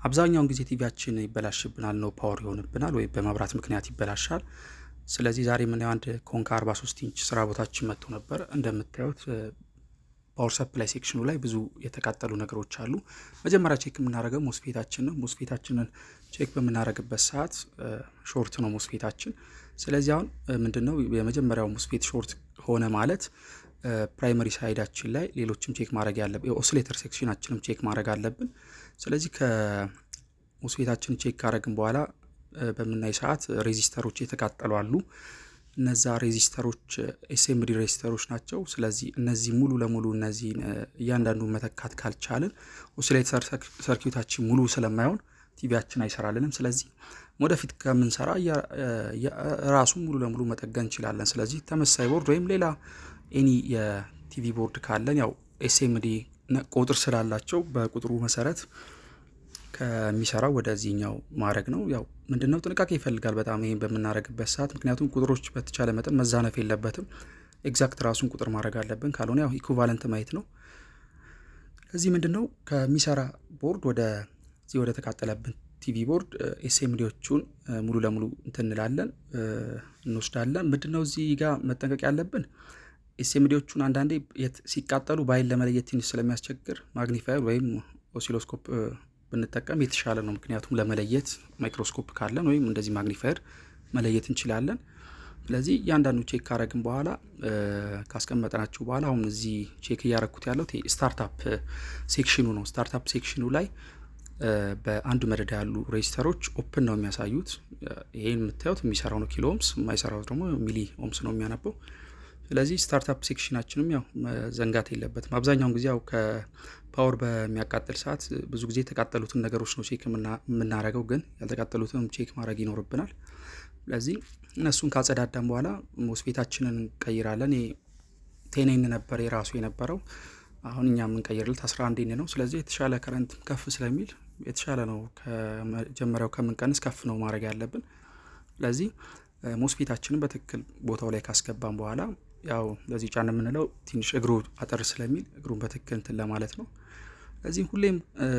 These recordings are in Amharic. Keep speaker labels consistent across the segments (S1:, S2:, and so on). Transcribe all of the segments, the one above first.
S1: አብዛኛውን ጊዜ ቲቪያችን ይበላሽብናል፣ no power ይሆንብናል ወይ በመብራት ምክንያት ይበላሻል። ስለዚህ ዛሬ የምናየው አንድ ኮንካ 43 ኢንች ስራ ቦታችን መጥቶ ነበር። እንደምታዩት power supply section ኑ ላይ ብዙ የተቃጠሉ ነገሮች አሉ። መጀመሪያ check የምናደርገው MOSFET ኣችን ነው። MOSFET ኣችንን check በምናደርግበት ሰዓት short ነው MOSFET ኣችን። ስለዚህ አሁን ምንድነው፣ የመጀመሪያው MOSFET short ሆነ ማለት primary side ኣችን ላይ ሌሎችም check ማድረግ ያለብን፣ የ oscillator section ኣችንም check ማድረግ አለብን። ስለዚህ ከ MOSFET ኣችንን check ካደረግን በኋላ በምናይ ሰዓት resistor ኦች የተቃጠሉ አሉ። እነዛ resistor ኦች SMD resistor ኦች ናቸው። ስለዚህ እነዚህ ሙሉ ለሙሉ እነዚህን እያንዳንዱ መተካት ካልቻልን oscillator circuit ኣችን ሙሉ ስለማይሆን ቲቪያችን አይሰራልንም። ስለዚህ ወደፊት ከምንሰራ ራሱ ሙሉ ለሙሉ መጠገን እንችላለን። ስለዚህ ተመሳሳይ ቦርድ ወይም ሌላ any የ TV board ካለን ያው SMD ቁጥር ስላላቸው በቁጥሩ መሰረት ከሚሰራው ወደዚህኛው ማድረግ ነው። ያው ምንድነው፣ ጥንቃቄ ይፈልጋል በጣም ይሄን በምናደርግበት ሰዓት፣ ምክንያቱም ቁጥሮች በተቻለ መጠን መዛነፍ የለበትም። Exact ራሱን ቁጥር ማድረግ አለብን። ካልሆነ ያው equivalent ማየት ነው። ከዚህ ምንድነው፣ ከሚሰራ ቦርድ ወደ እዚህ ወደ ተቃጠለብን TV board SMD ዎቹን ሙሉ ለሙሉ እንትን እንላለን፣ እንወስዳለን። ምንድነው እዚህ ጋር መጠንቀቅ ያለብን፣ SMD ዎቹን አንዳንዴ ሲቃጠሉ በአይን ለመለየት ትንሽ ስለሚያስቸግር magnifier ወይም oscilloscope ብንጠቀም የተሻለ ነው። ምክንያቱም ለመለየት ማይክሮስኮፕ ካለን ወይም እንደዚህ magnifier መለየት እንችላለን። ስለዚህ እያንዳንዱ check ካረግን በኋላ፣ ካስቀመጥናቸው በኋላ፣ አሁን እዚህ check እያረኩት ያለው startup section ኑ ነው። Startup section ኑ ላይ በአንዱ መደዳ ያሉ resistor ኦች open ነው የሚያሳዩት። ይሄን የምታዩት የሚሰራው ነው kilo ohms፣ የማይሰራው ደግሞ milli ohms ነው የሚያነበው። ስለዚህ startup section ኣችንም ያው መዘንጋት የለበትም። አብዛኛውን ጊዜ ያው ከ power በሚያቃጥል ሰዓት ብዙ ጊዜ የተቃጠሉትን ነገሮች ነው check የምናደርገው፣ ግን ያልተቃጠሉትንም check ማድረግ ይኖርብናል። ስለዚህ እነሱን ካጸዳዳን በኋላ MOSFET ኣችንን እንቀይራለን። 10N ነበር የራሱ የነበረው፣ አሁን እኛ የምንቀይርለት 11 N ነው። ስለዚህ የተሻለ current ከፍ ስለሚል የተሻለ ነው። ከመጀመሪያው ከምንቀንስ ከፍ ነው ማድረግ ያለብን። ስለዚህ MOSFET ኣችንን በትክክል ቦታው ላይ ካስገባን በኋላ፣ ያው ለዚህ ጫን የምንለው ትንሽ እግሩ አጠር ስለሚል እግሩን በትክክል እንትን ለማለት ነው። ስለዚህ ሁሌም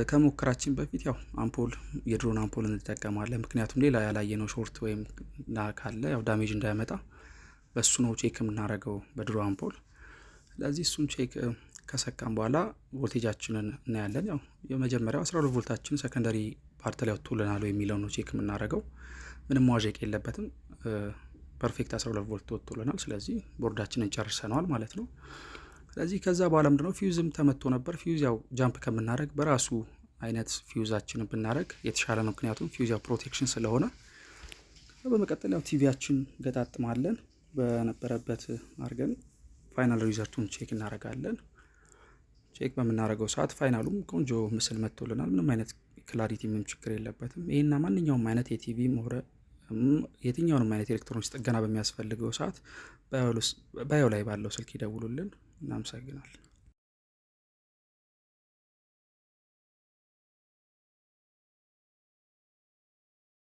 S1: ከሞከራችን በፊት ያው አምፖል፣ የድሮን አምፖል እንጠቀማለን። ምክንያቱም ሌላ ያላየነው short ወይም ካለ ያው damage እንዳያመጣ በሱ ነው check የምናደርገው፣ በድሮ አምፖል። ስለዚህ እሱን check ከሰካን በኋላ ቮልቴጃችንን እናያለን። ያው የመጀመሪያው 12 ቮልታችን secondary part ላይ ወጥቶልናል የሚለው ነው check የምናደርገው። ምንም መዋዠቅ የለበትም። Perfect 12 ቮልት ወጥቶልናል። ስለዚህ ቦርዳችንን ጨርሰነዋል ማለት ነው። ስለዚህ ከዛ በኋላ ምንድነው፣ ፊውዝም ተመቶ ነበር። ፊውዝ ያው jump ከምናደርግ በራሱ አይነት ፊውዛችንን ብናደርግ የተሻለ ነው። ምክንያቱም ፊውዝ ያው protection ስለሆነ። በመቀጠል ያው ቲቪያችን ገጣጥማለን፣ በነበረበት አድርገን final result ኡን check እናደርጋለን። Check በምናደርገው ሰዓት final ኡም ቆንጆ ምስል መጥቶልናል። ምንም አይነት clarity ምንም ችግር የለበትም። ይህና ማንኛውም አይነት የቲቪ ሆነ የትኛውንም አይነት ኤሌክትሮኒክስ ጥገና በሚያስፈልገው ሰዓት bio ላይ ባለው ስልክ ይደውሉልን። እናመሰግናለን።